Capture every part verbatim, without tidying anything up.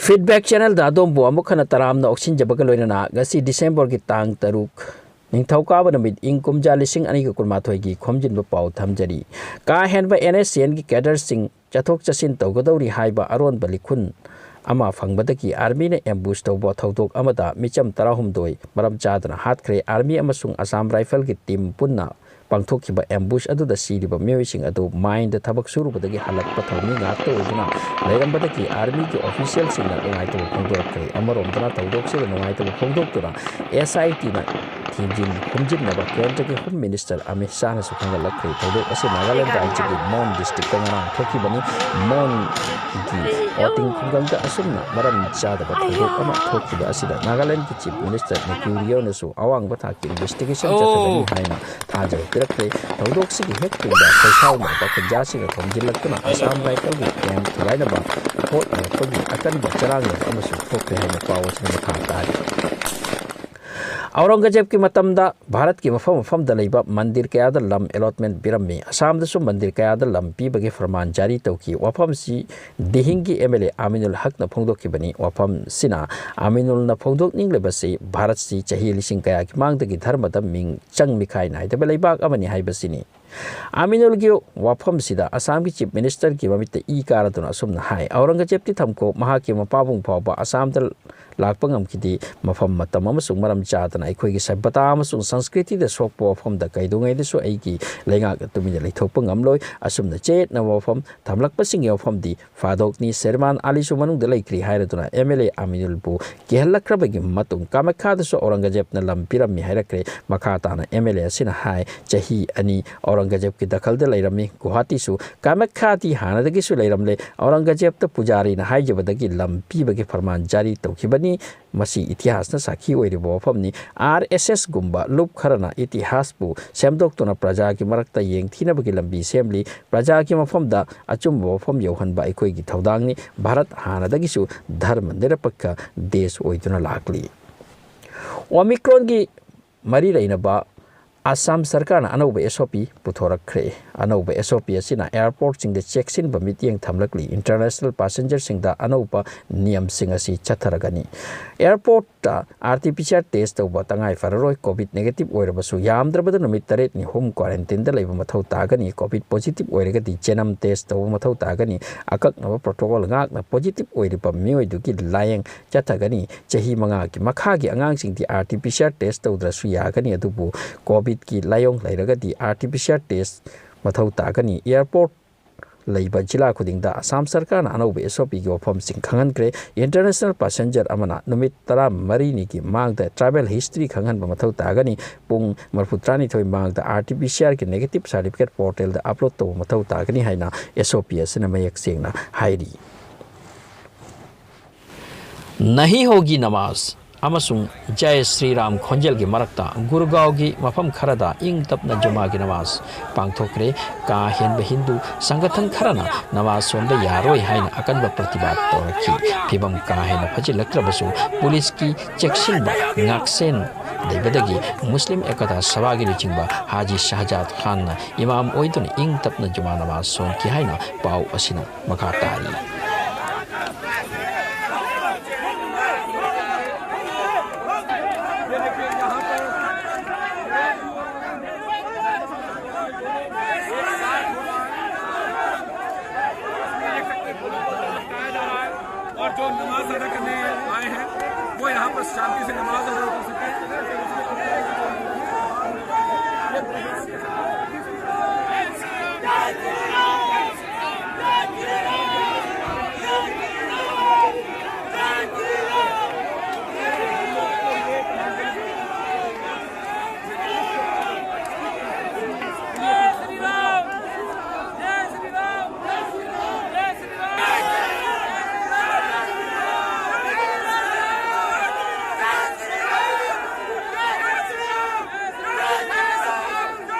Feedback channelꯗ ꯑꯗꯣꯝꯕꯨ ꯑꯃꯨꯛ ꯍꯟꯅ ꯇꯔꯥꯝꯅ ꯑꯣꯛꯁꯤꯟꯖꯕꯒ ꯂꯣꯏꯅꯅ ꯉꯁꯤ Decemberꯒꯤ ꯇꯥꯡ ꯇꯔꯨꯛ, ꯅꯤꯡꯊꯧꯀꯥꯕ ꯅꯨꯃꯤꯠ, ꯏꯪ ꯀꯨꯝꯖꯥ ꯂꯤꯁꯤꯡ ꯑꯅꯤꯒ ꯀꯨꯟꯃꯥꯊꯣꯏꯒꯤ ꯈꯣꯝꯖꯤꯟꯕ ꯄꯥꯎ ꯊꯝꯖꯔꯤ꯫ ꯀꯥ ꯍꯦꯟꯕ NSCNꯒꯤ cadreꯁꯤꯡ ꯆꯠꯊꯣꯛ ꯆꯠꯁꯤꯟ ꯇꯧꯒꯗꯧꯔꯤ ꯍꯥꯏꯕ ꯑꯔꯣꯟꯕ ꯂꯤꯈꯨꯟ ꯑꯃ ꯐꯪꯕꯗꯒꯤ armyꯅ ambush ꯇꯧꯕ ꯊꯧꯗꯣꯛ ꯑꯃꯗ ꯃꯤꯆꯝ ꯇꯔꯥꯍꯨꯝꯗꯣꯏ ꯃꯔꯝ ꯆꯥꯗꯅ ꯍꯥꯠꯈ꯭ꯔꯦ꯫ Army ꯑꯃꯁꯨꯡ Assam Riflesꯀꯤ team ꯄꯨꯟꯅ ꯄꯥꯡꯊꯣꯛꯈꯤꯕ ambush ꯑꯗꯨꯗ ꯁꯤꯔꯤꯕ ꯃꯤꯑꯣꯏꯁꯤꯡ ꯑꯗꯨ mineꯗ ꯊꯕꯛ ꯁꯨꯔꯨꯕꯗꯒꯤ ꯍꯜꯂꯛꯄ ꯊꯧꯃꯤ ꯉꯥꯛꯇ ꯑꯣꯏꯗꯨꯅ ꯂꯩꯔꯝꯕꯗꯒꯤ armyꯒꯤ officialꯁꯤꯡꯅ ꯅꯨꯡꯉꯥꯏꯇꯕ ꯐꯣꯡꯗꯣꯔꯛꯈ꯭ꯔꯦ꯫ ꯑꯃꯔꯣꯝꯗꯅ ꯊꯧꯗꯣꯛꯁꯤꯗ ꯅꯨꯡꯉꯥꯏꯇꯕ ꯐꯣꯡꯗꯣꯛꯇꯨꯅ SITꯅ ꯊꯤꯡꯖꯤꯟ ꯈꯣꯝꯖꯤꯟꯅꯕ ꯀꯦꯟꯗ꯭ꯔꯒꯤ Home Minister ꯑꯃꯤꯠ ꯁꯥꯍꯅꯁꯨ ꯈꯪꯍꯜꯂꯛꯈ꯭ꯔꯦ꯫ ꯊꯧꯗꯣꯛ ꯑꯁꯤ ꯅꯥꯒꯥꯂꯦꯟ ꯔꯥꯖ꯭ꯌꯒꯤ ꯃꯣꯟ districtꯇ ꯉꯔꯥꯡ ꯊꯣꯛꯈꯤꯕꯅꯤ꯫ ꯃꯣꯟꯒꯤ ꯑꯣꯇꯤꯡ ꯈꯨꯡꯒꯪꯗ ꯑꯁꯨꯝꯅ ꯃꯔꯝ ꯆꯥꯗꯕ ꯊꯧꯗꯣꯛ ꯑꯃ ꯊꯣꯛꯈꯤꯕ ꯑꯁꯤꯗ ꯅꯥꯒꯥꯂꯦꯟꯒꯤ Chief Minister ꯅꯤꯐ꯭ꯌꯨ ꯔꯤꯑꯣꯅꯁꯨ ꯑꯋꯥꯡꯕ ꯊꯥꯛꯀꯤ investigation ꯆꯠꯊꯒꯅꯤ ꯍꯥꯏꯅ ꯊꯥꯖꯕ ꯄꯤꯔꯛꯈ꯭ꯔꯦ꯫ ꯊꯧꯗꯣꯛꯁꯤꯒꯤ ꯍꯦꯛ ꯇꯨꯡꯗ ꯈꯣꯏꯁꯥꯎꯅꯔꯕ ꯈꯨꯟꯖꯥꯁꯤꯡꯅ ꯊꯣꯝꯖꯤꯜꯂꯛꯇꯨꯅ Assam Riflesꯀꯤ camp ꯊꯨꯒꯥꯏꯅꯕ ꯍꯣꯠꯅꯔꯛꯄꯒꯤ ꯑꯀꯟꯕ ꯆꯔꯥꯡꯅꯕ ꯑꯃꯁꯨ ꯊꯣꯛꯈ꯭ꯔꯦ ꯍꯥꯏꯅ ꯄꯥꯎ ꯑꯁꯤꯅ ꯃꯈꯥ ꯇꯥꯔꯤ꯫ ꯑꯧꯔꯪꯒꯖꯦꯕꯀꯤ ꯃꯇꯝꯗ ꯚꯥꯔꯠꯀꯤ ꯃꯐꯝ ꯃꯐꯝꯗ ꯂꯩꯕ ꯃꯟꯗꯤꯔ ꯀꯌꯥꯗ ꯂꯝ allotment ꯄꯤꯔꯝꯃꯤ꯫ ꯑꯁꯥꯝꯗꯁꯨ ꯃꯟꯗꯤꯔ ꯀꯌꯥꯗ ꯂꯝ ꯄꯤꯕꯒꯤ ꯐꯔꯃꯥꯟ ꯖꯥꯔꯤ ꯇꯧꯈꯤ꯫ ꯋꯥꯐꯝꯁꯤ ꯗꯤꯍꯤꯡꯒꯤ MLA ꯑꯃꯤꯅꯨꯜ ꯍꯛꯅ ꯐꯣꯡꯗꯣꯛꯈꯤꯕꯅꯤ꯫ ꯋꯥꯐꯝꯁꯤꯅ ꯑꯃꯤꯅꯨꯜꯅ ꯐꯣꯡꯗꯣꯛꯅꯤꯡꯂꯤꯕꯁꯤ ꯚꯥꯔꯠꯁꯤ ꯆꯍꯤ ꯂꯤꯁꯤꯡ ꯀꯌꯥꯒꯤ ꯃꯥꯡꯗꯒꯤ ꯙꯔꯃꯗ ꯃꯤꯡ ꯆꯪ ꯃꯤꯈꯥꯏ ꯅꯥꯏꯗꯕ ꯂꯩꯕꯥꯛ ꯑꯃꯅꯤ ꯍꯥꯏꯕꯁꯤꯅꯤ꯫ ꯑꯃꯤꯅꯨꯜꯒꯤ ꯋꯥꯐꯝꯁꯤꯗ ꯑꯁꯥꯝꯒꯤ Chief Ministerꯒꯤ ꯃꯃꯤꯠꯇ ꯏ ꯀꯥꯔꯗꯨꯅ ꯑꯁꯨꯝꯅ ꯍꯥꯏ, "ꯑꯧꯔꯪꯒꯖꯦꯕꯇꯤ ꯊꯝꯈꯣ, ꯃꯍꯥꯛꯀꯤ ꯃꯄꯥꯕꯨꯡ ꯐꯥꯎꯕ ꯑꯁꯥꯝꯗ ꯂꯥꯛꯄ ꯉꯝꯈꯤꯗꯦ꯫ ꯃꯐꯝ, ꯃꯇꯝ ꯑꯃꯁꯨꯡ ꯃꯔꯝ ꯆꯥꯗꯅ ꯑꯩꯈꯣꯏꯒꯤ ꯁꯚ꯭ꯌꯇꯥ ꯑꯃꯁꯨꯡ ꯁꯪꯁꯀ꯭ꯔꯤꯇꯤꯗ ꯁꯣꯛꯄ ꯋꯥꯐꯝꯗ ꯀꯩꯗꯧꯉꯩꯗꯁꯨ ꯑꯩꯒꯤ ꯂꯩꯉꯥꯛꯅ ꯇꯨꯃꯤꯟꯅ ꯂꯩꯊꯣꯛꯄ ꯉꯝꯂꯣꯏ꯫ ꯑꯁꯨꯝꯅ ꯆꯌꯦꯠꯅꯕ ꯋꯥꯐꯝ ꯊꯝꯂꯛꯄꯁꯤꯡꯒꯤ ꯋꯥꯐꯝꯗꯤ ꯐꯥꯗꯣꯛꯅꯤ꯫" ꯁꯦꯔꯃꯥꯟ ꯑꯂꯤꯁꯨ ꯃꯅꯨꯡꯗ ꯂꯩꯈ꯭ꯔꯤ ꯍꯥꯏꯔꯗꯨꯅ MLA ꯑꯃꯤꯅꯨꯜꯕꯨ ꯀꯤꯍꯜꯂꯛꯈ꯭ꯔꯕꯒꯤ ꯃꯇꯨꯡ ꯀꯥꯃꯥꯈ꯭ꯌꯥꯗꯁꯨ ꯑꯧꯔꯪꯒꯖꯦꯕꯅ ꯂꯝ ꯄꯤꯔꯝꯃꯤ ꯍꯥꯏꯔꯛꯈ꯭ꯔꯦ꯫ ꯃꯈꯥ ꯇꯥꯅ MLA ꯑꯁꯤꯅ ꯍꯥꯏ, ꯆꯍꯤ ꯑꯅꯤ ꯑꯧꯔꯪꯒꯖꯦꯕꯀꯤ ꯗꯈꯜꯗ ꯂꯩꯔꯝꯃꯤ꯫ ꯒꯨꯋꯥꯍꯥꯇꯤꯁꯨ ꯀꯥꯃꯥꯈ꯭ꯌꯥꯗꯤ ꯍꯥꯟꯅꯗꯒꯤꯁꯨ ꯂꯩꯔꯝꯂꯦ꯫ ꯑꯧꯔꯪꯒꯖꯦꯕꯇ ꯄꯨꯖꯥꯔꯤꯅ ꯍꯥꯏꯖꯕꯗꯒꯤ ꯂꯝ ꯄꯤꯕꯒꯤ ꯐꯔꯃꯥꯟ ꯖꯥꯔꯤ ꯇꯧꯈꯤꯕꯅꯤ꯫ ꯃꯁꯤ ꯏꯇꯤꯍꯥꯁꯅ ꯁꯥꯈꯤ ꯑꯣꯏꯔꯤꯕ ꯋꯥꯐꯝꯅꯤ꯫ RSSꯒꯨꯝꯕ ꯂꯨꯞ ꯈꯔꯅ ꯏꯇꯤꯍꯥꯁꯄꯨ ꯁꯦꯝꯗꯣꯛꯇꯨꯅ ꯄ꯭ꯔꯖꯥꯒꯤ ꯃꯔꯛꯇ ꯌꯦꯡꯊꯤꯅꯕꯒꯤ ꯂꯝꯕꯤ ꯁꯦꯝꯂꯤ꯫ ꯄ꯭ꯔꯖꯥꯒꯤ ꯃꯐꯝꯗ ꯑꯆꯨꯝꯕ ꯋꯥꯐꯝ ꯌꯧꯍꯟꯕ ꯑꯩꯈꯣꯏꯒꯤ ꯊꯧꯗꯥꯡꯅꯤ꯫ ꯚꯥꯔꯠ ꯍꯥꯟꯅꯗꯒꯤꯁꯨ ꯙꯔꯃ ꯅꯤꯔꯄꯦꯛꯈ ꯗꯦꯁ ꯑꯣꯏꯗꯨꯅ ꯂꯥꯛꯂꯤ꯫ Omicronꯒꯤ ꯃꯔꯤ ꯂꯩꯅꯕ ꯑꯁꯥꯝ ꯁꯔꯀꯥꯔꯅ ꯑꯅꯧꯕ SOP ꯄꯨꯊꯣꯔꯛꯈ꯭ꯔꯦ꯫ ꯑꯅꯧꯕ SOP ꯑꯁꯤꯅ airportꯁꯤꯡꯗ ꯆꯦꯛꯁꯤꯟꯕ ꯃꯤꯠꯌꯦꯡ ꯊꯝꯂꯛꯂꯤ꯫ International passengerꯁꯤꯡꯗ ꯑꯅꯧꯕ ꯅꯤꯌꯝꯁꯤꯡ ꯑꯁꯤ ꯆꯠꯊꯔꯒꯅꯤ꯫ Airportꯇ RT-PCR test ꯇꯧꯕ ꯇꯉꯥꯏ ꯐꯔꯔꯣꯏ꯫ COVID negative ꯑꯣꯏꯔꯕꯁꯨ ꯌꯥꯝꯗ꯭ꯔꯕꯗ ꯅꯨꯃꯤꯠ ꯇꯔꯦꯠꯅꯤ ꯍꯣꯝ quarantineꯗ ꯂꯩꯕ ꯃꯊꯧ ꯇꯥꯒꯅꯤ꯫ COVID positive ꯑꯣꯏꯔꯒꯗꯤ genome test ꯇꯧꯕ ꯃꯊꯧ ꯇꯥꯒꯅꯤ꯫ ꯑꯀꯛꯅꯕ protocol ꯉꯥꯛꯅ positive ꯑꯣꯏꯔꯤꯕ ꯃꯤꯑꯣꯏꯗꯨꯒꯤ ꯂꯥꯌꯦꯡ ꯆꯠꯊꯒꯅꯤ꯫ ꯆꯍꯤ ꯃꯉꯥꯒꯤ ꯃꯈꯥꯒꯤ ꯑꯉꯥꯡꯁꯤꯡꯗꯤ RT-PCR test ꯇꯧꯗ꯭ꯔꯁꯨ ꯌꯥꯒꯅꯤ, ꯑꯗꯨꯕꯨ COVIDꯀꯤ ꯂꯥꯏꯑꯣꯡ ꯂꯩꯔꯒꯗꯤ RT-PCR test ꯃꯊꯧ ꯇꯥꯒꯅꯤ꯫ Airport ꯂꯩꯕ ꯖꯤꯂꯥ ꯈꯨꯗꯤꯡꯗ ꯑꯁꯥꯝ ꯁꯔꯀꯥꯔꯅ ꯑꯅꯧꯕ SOPꯒꯤ ꯋꯥꯐꯝꯁꯤꯡ ꯈꯪꯍꯟꯈ꯭ꯔꯦ꯫ International passenger ꯑꯃꯅ ꯅꯨꯃꯤꯠ ꯇꯔꯥꯃꯔꯤꯅꯤꯒꯤ ꯃꯥꯡꯗ travel history ꯈꯪꯍꯟꯕ ꯃꯊꯧ ꯇꯥꯒꯅꯤ꯫ ꯄꯨꯡ ꯃꯔꯤꯐꯨꯇꯔꯥꯅꯤꯊꯣꯏ ꯃꯥꯡꯗ RT-PCRꯒꯤ negative certificate portalꯗ upload ꯇꯧꯕ ꯃꯊꯧ ꯇꯥꯒꯅꯤ ꯍꯥꯏꯅ SOP ꯑꯁꯤꯅ ꯃꯌꯦꯛ ꯁꯦꯡꯅ ꯍꯥꯏꯔꯤ꯫ ꯅꯍꯤ ꯍꯣꯒꯤ ꯅꯃꯥꯖ ꯑꯃꯁꯨꯡ ꯖꯥꯏ ꯁ꯭ꯔꯤ ꯔꯥꯝ ꯈꯣꯟꯖꯦꯜꯒꯤ ꯃꯔꯛꯇ ꯒꯨꯔꯒꯥꯎꯒꯤ ꯃꯐꯝ ꯈꯔꯗ ꯏꯪ ꯇꯞꯅ ꯖꯨꯃꯥꯒꯤ ꯅꯃꯥꯖ ꯄꯥꯡꯊꯣꯛꯈ꯭ꯔꯦ꯫ ꯀꯥ ꯍꯦꯟꯕ ꯍꯤꯟꯗꯨ ꯁꯪꯒꯊꯟ ꯈꯔꯅ ꯅꯃꯥꯖ ꯁꯣꯟꯕ ꯌꯥꯔꯣꯏ ꯍꯥꯏꯅ ꯑꯀꯟꯕ ꯄ꯭ꯔꯇꯤꯕꯥꯗ ꯇꯧꯔꯛꯈꯤ꯫ ꯐꯤꯚꯝ ꯀꯥ ꯍꯦꯟꯅ ꯐꯖꯤꯜꯂꯛꯇ꯭ꯔꯕꯁꯨ ꯄꯨꯂꯤꯁꯀꯤ ꯆꯦꯛꯁꯤꯟꯕ ꯉꯥꯛꯁꯦꯟ ꯂꯩꯕꯗꯒꯤ ꯃꯨꯁꯂꯤꯝ ꯑꯦꯀꯇꯥ ꯁꯚꯥꯒꯤ ꯂꯨꯆꯤꯡꯕ ꯍꯥꯖꯤ ꯁꯍꯖꯥꯗ ꯈꯥꯟꯅ ꯏꯃꯥꯝ ꯑꯣꯏꯗꯨꯅ ꯏꯪ ꯇꯞꯅ ꯖꯨꯃꯥ ꯅꯃꯥꯖ ꯁꯣꯟꯈꯤ ꯍꯥꯏꯅ ꯄꯥꯎ ꯑꯁꯤꯅ ꯃꯈꯥ ꯇꯥꯔꯤ꯫ और जो नमाज अदा करने आए हैं, वो यहाँ पर शांति से नमाज अदा कर सकें।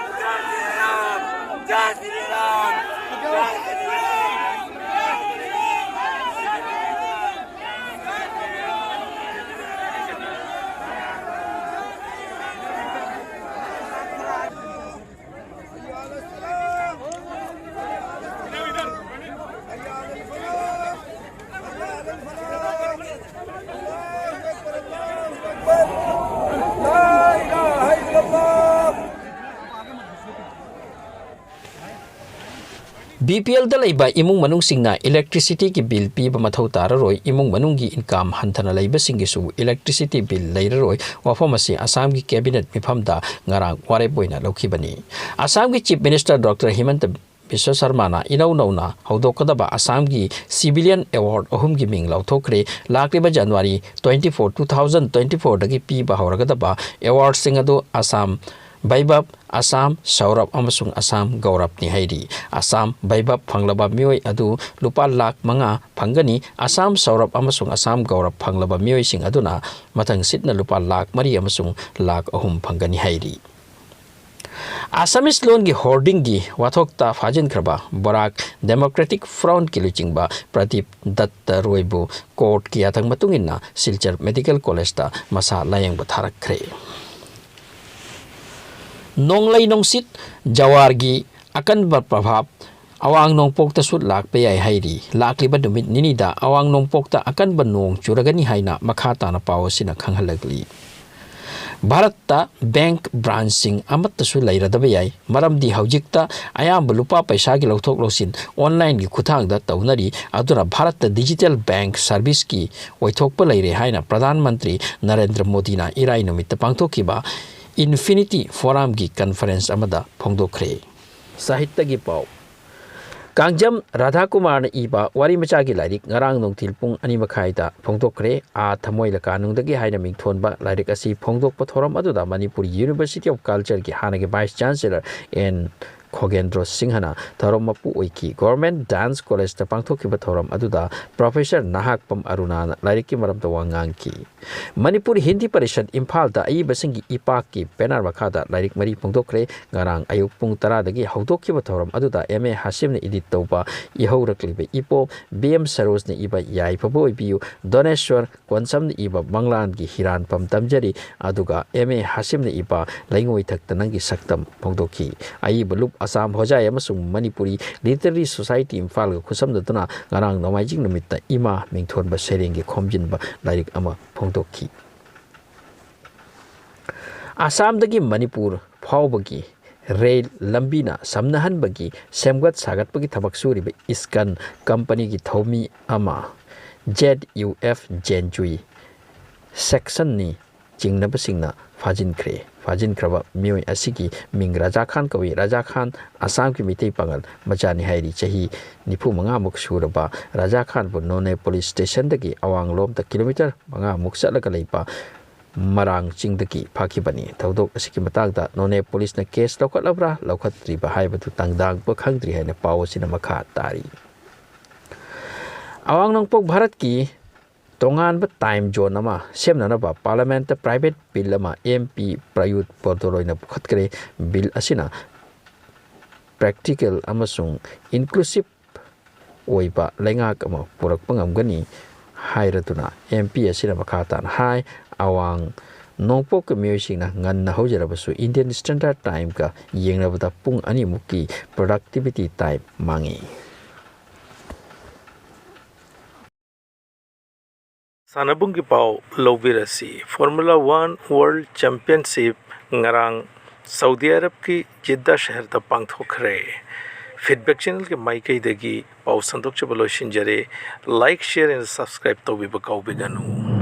ꯕꯤ ꯄꯤ ꯑꯦꯜꯗ ꯂꯩꯕ ꯏꯃꯨꯡ ꯃꯅꯨꯡꯁꯤꯡꯅ electricityꯒꯤ bill ꯄꯤꯕ ꯃꯊꯧ ꯇꯥꯔꯔꯣꯏ, ꯏꯃꯨꯡ ꯃꯅꯨꯡꯒꯤ income ꯍꯟꯊꯅ ꯂꯩꯕꯁꯤꯡꯒꯤꯁꯨ electricity bill ꯂꯩꯔꯔꯣꯏ꯫ ꯋꯥꯐꯝ ꯑꯁꯤ ꯑꯁꯥꯝꯒꯤ cabinet ꯃꯤꯐꯝꯗ ꯉꯔꯥꯡ ꯋꯥꯔꯦꯞ ꯑꯣꯏꯅ ꯂꯧꯈꯤꯕꯅꯤ꯫ ꯑꯁꯥꯝꯒꯤ Chief Minister Doctor ꯍꯤꯃꯟꯇ ꯕꯤꯁ꯭ꯋ ꯁꯔꯃꯥꯅ ꯏꯅꯧ ꯅꯧꯅ ꯍꯧꯗꯣꯛꯀꯗꯕ ꯑꯁꯥꯝꯒꯤ civilian award ꯑꯍꯨꯝꯒꯤ ꯃꯤꯡ ꯂꯥꯎꯊꯣꯛꯈ꯭ꯔꯦ꯫ ꯂꯥꯛꯂꯤꯕ January twenty four, two thousand twenty fourꯗꯒꯤ ꯄꯤꯕ ꯍꯧꯔꯒꯗꯕ awardꯁꯤꯡ ꯑꯗꯨ ꯑꯁꯥꯝ ꯕꯩꯕꯕ, ꯑꯁꯥꯝ ꯁꯧꯔꯚ ꯑꯃꯁꯨꯡ ꯑꯁꯥꯝ ꯒꯧꯔꯚꯅꯤ ꯍꯥꯏꯔꯤ꯫ ꯑꯁꯥꯝ ꯕꯩꯕꯕ ꯐꯪꯂꯕ ꯃꯤꯑꯣꯏ ꯑꯗꯨ ꯂꯨꯄꯥ ꯂꯥꯈ ꯃꯉꯥ ꯐꯪꯒꯅꯤ꯫ ꯑꯁꯥꯝ ꯁꯧꯔꯚ ꯑꯃꯁꯨꯡ ꯑꯁꯥꯝ ꯒꯧꯔꯚ ꯐꯪꯂꯕ ꯃꯤꯑꯣꯏꯁꯤꯡ ꯑꯗꯨꯅ ꯃꯊꯪ ꯁꯤꯠꯅ ꯂꯨꯄꯥ ꯂꯥꯈ ꯃꯔꯤ ꯑꯃꯁꯨꯡ ꯂꯥꯈ ꯑꯍꯨꯝ ꯐꯪꯒꯅꯤ ꯍꯥꯏꯔꯤ꯫ ꯑꯁꯥꯃꯤꯁ ꯂꯣꯟꯒꯤ hoardingꯒꯤ ꯋꯥꯊꯣꯛꯇ ꯐꯥꯖꯤꯟꯈ꯭ꯔꯕ ꯕꯔꯥꯛ Democratic Frontꯀꯤ ꯂꯨꯆꯤꯡꯕ ꯄ꯭ꯔꯗꯤꯞ ꯗꯠꯇ ꯔꯣꯏꯕꯨ courtꯀꯤ ꯌꯥꯊꯪ ꯃꯇꯨꯡ ꯏꯟꯅ ꯁꯤꯜꯆꯔ Medical Collegeꯇ ꯃꯁꯥ ꯂꯥꯌꯦꯡꯕ ꯊꯥꯔꯛꯈ꯭ꯔꯦ꯫ ꯅꯣꯡꯂꯩ ꯅꯨꯡꯁꯤꯠ ꯖꯋꯥꯔꯒꯤ ꯑꯀꯟꯕ ꯄ꯭ꯔꯚꯥꯕ ꯑꯋꯥꯡ ꯅꯣꯡꯄꯣꯛꯇꯁꯨ ꯂꯥꯛꯄ ꯌꯥꯏ ꯍꯥꯏꯔꯤ꯫ ꯂꯥꯛꯂꯤꯕ ꯅꯨꯃꯤꯠ ꯅꯤꯅꯤꯗ ꯑꯋꯥꯡ ꯅꯣꯡꯄꯣꯛꯇ ꯑꯀꯟꯕ ꯅꯣꯡ ꯆꯨꯔꯒꯅꯤ ꯍꯥꯏꯅ ꯃꯈꯥ ꯇꯥꯅ ꯄꯥꯎ ꯑꯁꯤꯅ ꯈꯪꯍꯜꯂꯛꯂꯤ꯫ ꯚꯥꯔꯠꯇ bank branchꯁꯤꯡ ꯑꯃꯠꯇꯁꯨ ꯂꯩꯔꯗꯕ ꯌꯥꯏ, ꯃꯔꯝꯗꯤ ꯍꯧꯖꯤꯛꯇ ꯑꯌꯥꯝꯕ ꯂꯨꯄꯥ ꯄꯩꯁꯥꯒꯤ ꯂꯧꯊꯣꯛ ꯂꯧꯁꯤꯟ onlineꯒꯤ ꯈꯨꯠꯊꯥꯡꯗ ꯇꯧꯅꯔꯤ꯫ ꯑꯗꯨꯅ ꯚꯥꯔꯠꯇ digital bank serviceꯀꯤ ꯑꯣꯏꯊꯣꯛꯄ ꯂꯩꯔꯦ ꯍꯥꯏꯅ ꯄ꯭ꯔꯙꯥꯟ ꯃꯟꯇ꯭ꯔꯤ ꯅꯔꯦꯟꯗ꯭ꯔ ꯃꯣꯗꯤꯅ ꯏꯔꯥꯏ ꯅꯨꯃꯤꯠꯇ ꯄꯥꯡꯊꯣꯛꯈꯤꯕ Infinity Forumꯒꯤ conference ꯑꯃꯗ ꯐꯣꯡꯗꯣꯛꯈ꯭ꯔꯦ꯫ ꯁꯥꯍꯤꯠꯌꯒꯤ ꯄꯥꯎ꯫ ꯀꯥꯡꯖꯝ ꯔꯥꯙꯥꯀꯨꯃꯥꯔꯅ ꯏꯕ ꯋꯥꯔꯤ ꯃꯆꯥꯒꯤ ꯂꯥꯏꯔꯤꯛ ꯉꯔꯥꯡ ꯅꯨꯡꯊꯤꯜ ꯄꯨꯡ ꯑꯅꯤ ꯃꯈꯥꯏꯗ ꯐꯣꯡꯗꯣꯛꯈ꯭ꯔꯦ꯫ ꯑꯥ ꯊꯃꯣꯏ ꯂꯀꯥꯅꯨꯡꯗꯒꯤ ꯍꯥꯏꯅ ꯃꯤꯡꯊꯣꯟꯕ ꯂꯥꯏꯔꯤꯛ ꯑꯁꯤ ꯐꯣꯡꯗꯣꯛꯄ ꯊꯧꯔꯝ ꯑꯗꯨꯗ ꯃꯅꯤꯄꯨꯔ University of Cultureꯒꯤ ꯍꯥꯟꯅꯒꯤ Vice Chancellor ꯑꯦꯟ ꯈꯣꯒꯦꯟꯗ꯭ꯔꯣ ꯁꯤꯡꯍꯅ ꯊꯧꯔꯝ ꯃꯄꯨ ꯑꯣꯏꯈꯤ꯫ Government Dance Collegeꯇ ꯄꯥꯡꯊꯣꯛꯈꯤꯕ ꯊꯧꯔꯝ ꯑꯗꯨꯗ Professor ꯅꯍꯥꯛꯄꯝ ꯑꯔꯨꯅꯥꯅ ꯂꯥꯏꯔꯤꯛꯀꯤ ꯃꯔꯝꯗ ꯋꯥ ꯉꯥꯡꯈꯤ꯫ ꯃꯅꯤꯄꯨꯔ ꯍꯤꯟꯗꯤ ꯄꯔꯤꯁꯠ ꯏꯝꯐꯥꯜꯗ ꯑꯏꯕꯁꯤꯡꯒꯤ ꯏꯄꯥꯛꯀꯤ banner ꯃꯈꯥꯗ ꯂꯥꯏꯔꯤꯛ ꯃꯔꯤ ꯐꯣꯡꯗꯣꯛꯈ꯭ꯔꯦ꯫ ꯉꯔꯥꯡ ꯑꯌꯨꯛ ꯄꯨꯡ ꯇꯔꯥꯗꯒꯤ ꯍꯧꯗꯣꯛꯈꯤꯕ ꯊꯧꯔꯝ ꯑꯗꯨꯗ ꯑꯦꯝ ꯑꯦ ꯍꯥꯁꯤꯝꯅ edit ꯇꯧꯕ ꯏꯍꯧꯔꯛꯂꯤꯕ ꯏꯄꯣ, ꯕꯤ ꯑꯦꯝ ꯁꯔꯣꯖꯅ ꯏꯕ ꯌꯥꯏꯐꯕ ꯑꯣꯏꯕꯤꯌꯨ, ꯗꯣꯅꯦꯁ꯭ꯋꯔ ꯀꯣꯟꯁꯝꯅ ꯏꯕ ꯃꯪꯂꯥꯟꯒꯤ ꯍꯤꯔꯥꯟꯐꯝ ꯇꯝꯖꯔꯤ, ꯑꯗꯨꯒ ꯑꯦꯝ ꯑꯦ ꯍꯥꯁꯤꯝꯅ ꯏꯕ ꯂꯩꯉꯣꯏꯊꯛꯇ ꯅꯪꯒꯤ ꯁꯛꯇꯝ ꯐꯣꯡꯗꯣꯛꯈꯤ꯫ ꯑꯏꯕ ꯂꯨꯞ ꯑꯁꯥꯝ ꯍꯣꯖꯥꯏ ꯑꯃꯁꯨꯡ ꯃꯅꯤꯄꯨꯔꯤ Literary Society ꯏꯝꯐꯥꯜꯒ ꯈꯨꯠꯁꯝꯅꯗꯨꯅ ꯉꯔꯥꯡ ꯅꯣꯡꯃꯥꯏꯖꯤꯡ ꯅꯨꯃꯤꯠꯇ ꯏꯃꯥ ꯃꯤꯡꯊꯣꯟꯕ ꯁꯩꯔꯦꯡꯒꯤ ꯈꯣꯝꯖꯤꯟꯕ ꯂꯥꯏꯔꯤꯛ ꯑꯃ ꯐꯣꯡꯗꯣꯛꯈꯤ꯫ ꯑꯁꯥꯝꯗꯒꯤ ꯃꯅꯤꯄꯨꯔ ꯐꯥꯎꯕꯒꯤ ꯔꯦꯜ ꯂꯝꯕꯤꯅ ꯁꯝꯅꯍꯟꯕꯒꯤ ꯁꯦꯝꯒꯠ ꯁꯥꯒꯠꯄꯒꯤ ꯊꯕꯛ ꯁꯨꯔꯤꯕ ꯏꯁꯀꯟ ꯀꯝꯄꯅꯤꯒꯤ ꯊꯧꯃꯤ ꯑꯃ, ꯖꯦꯗ ꯌꯨ ꯑꯦꯐ ꯖꯦꯟꯖꯨꯏ ꯁꯦꯛꯁꯟꯅꯤ ꯆꯤꯡꯅꯕꯁꯤꯡꯅ ꯐꯥꯖꯤꯟꯈ꯭ꯔꯦ꯫ ꯐꯥꯖꯤꯟꯈ꯭ꯔꯕ ꯃꯤꯑꯣꯏ ꯑꯁꯤꯒꯤ ꯃꯤꯡ ꯔꯥꯖꯥ ꯈꯥꯟ ꯀꯧꯏ꯫ ꯔꯥꯖꯥ ꯈꯥꯟ ꯑꯁꯥꯝꯒꯤ ꯃꯤꯇꯩ ꯄꯥꯉꯜ ꯃꯆꯥꯅꯤ ꯍꯥꯏꯔꯤ꯫ ꯆꯍꯤ ꯅꯤꯐꯨ ꯃꯉꯥꯃꯨꯛ ꯁꯨꯔꯕ ꯔꯥꯖꯥ ꯈꯥꯟꯕꯨ ꯅꯣꯅꯦ ꯄꯨꯂꯤꯁ ꯁ꯭ꯇꯦꯁꯟꯗꯒꯤ ꯑꯋꯥꯡꯂꯣꯝꯗ ꯀꯤꯂꯣꯃꯤꯇꯔ ꯃꯉꯥꯃꯨꯛ ꯆꯠꯂꯒ ꯂꯩꯕ ꯃꯔꯥꯡ ꯆꯤꯡꯗꯒꯤ ꯐꯥꯈꯤꯕꯅꯤ꯫ ꯊꯧꯗꯣꯛ ꯑꯁꯤꯒꯤ ꯃꯇꯥꯡꯗ ꯅꯣꯅꯦ ꯄꯨꯂꯤꯁꯅ ꯀꯦꯁ ꯂꯧꯈꯠꯂꯕ꯭ꯔꯥ ꯂꯧꯈꯠꯇ꯭ꯔꯤꯕ ꯍꯥꯏꯕꯗꯨ ꯇꯥꯡꯗꯥꯡꯕ ꯈꯪꯗ꯭ꯔꯤ ꯍꯥꯏꯅ ꯄꯥꯎ ꯑꯁꯤꯅ ꯃꯈꯥ ꯇꯥꯔꯤ꯫ ꯑꯋꯥꯡ ꯅꯣꯡꯄꯣꯛ ꯚꯥꯔꯠꯀꯤ ꯇꯣꯉꯥꯟꯕ ꯇꯥꯏꯝ ꯖꯣꯟ ꯑꯃ ꯁꯦꯝꯅꯅꯕ ꯄꯥꯔꯂꯤꯌꯥꯃꯦꯟꯠꯇ ꯄ꯭ꯔꯥꯏꯚꯦꯠ ꯕꯤꯜ ꯑꯃ ꯑꯦꯝ ꯄꯤ ꯄ꯭ꯔꯌꯨꯠ ꯄꯣꯗꯣꯂꯣꯏꯅ ꯄꯨꯈꯠꯈ꯭ꯔꯦ꯫ ꯕꯤꯜ ꯑꯁꯤꯅ ꯄ꯭ꯔꯦꯛꯇꯤꯀꯦꯜ ꯑꯃꯁꯨꯡ ꯏꯟꯀ꯭ꯂꯨꯁꯤꯞ ꯑꯣꯏꯕ ꯂꯩꯉꯥꯛ ꯑꯃ ꯄꯨꯔꯛꯄ ꯉꯝꯒꯅꯤ ꯍꯥꯏꯔꯗꯨꯅ ꯑꯦꯝ ꯄꯤ ꯑꯁꯤꯅ ꯃꯈꯥ ꯇꯥꯅ ꯍꯥꯏ, ꯑꯋꯥꯡ ꯅꯣꯡꯄꯣꯛꯀꯤ ꯃꯤꯑꯣꯏꯁꯤꯡꯅ ꯉꯟꯅ ꯍꯧꯖꯔꯕꯁꯨ ꯏꯟꯗꯤꯌꯟ ꯁ꯭ꯇꯦꯟꯗꯔꯗ ꯇꯥꯏꯝꯒ ꯌꯦꯡꯅꯕꯗ ꯄꯨꯡ ꯑꯅꯤꯃꯨꯛꯀꯤ ꯄ꯭ꯔꯗꯛꯇꯤꯚꯤꯇꯤ ꯇꯥꯏꯝ ꯃꯥꯡꯉꯤ꯫ ꯁꯥꯟꯅꯕꯨꯡꯒꯤ ꯄꯥꯎ ꯂꯧꯕꯤꯔꯁꯤ꯫ ꯐꯣꯔꯃꯨꯂꯥ ꯋꯥꯟ ꯋꯥꯔꯜꯗ ꯆꯦꯝꯄꯤꯌꯟꯁꯤꯞ ꯉꯔꯥꯡ ꯁꯥꯎꯗꯤ ꯑꯔꯕꯀꯤ ꯖꯤꯗꯥ ꯁꯍꯔꯗ ꯄꯥꯡꯊꯣꯛꯈ꯭ꯔꯦ꯫ ꯐꯤꯗꯕꯦꯛ ꯆꯦꯅꯦꯜꯒꯤ ꯃꯥꯏꯀꯩꯗꯒꯤ ꯄꯥꯎ ꯁꯟꯗꯣꯛꯆꯕ ꯂꯣꯏꯁꯤꯟꯖꯔꯦ꯫ ꯂꯥꯏꯛ, ꯁꯤꯌꯔ ꯑꯦꯟ ꯁꯕꯁꯀ꯭ꯔꯥꯏꯕ ꯇꯧꯕꯤꯕ ꯀꯥꯎꯕꯤꯒꯅꯨ꯫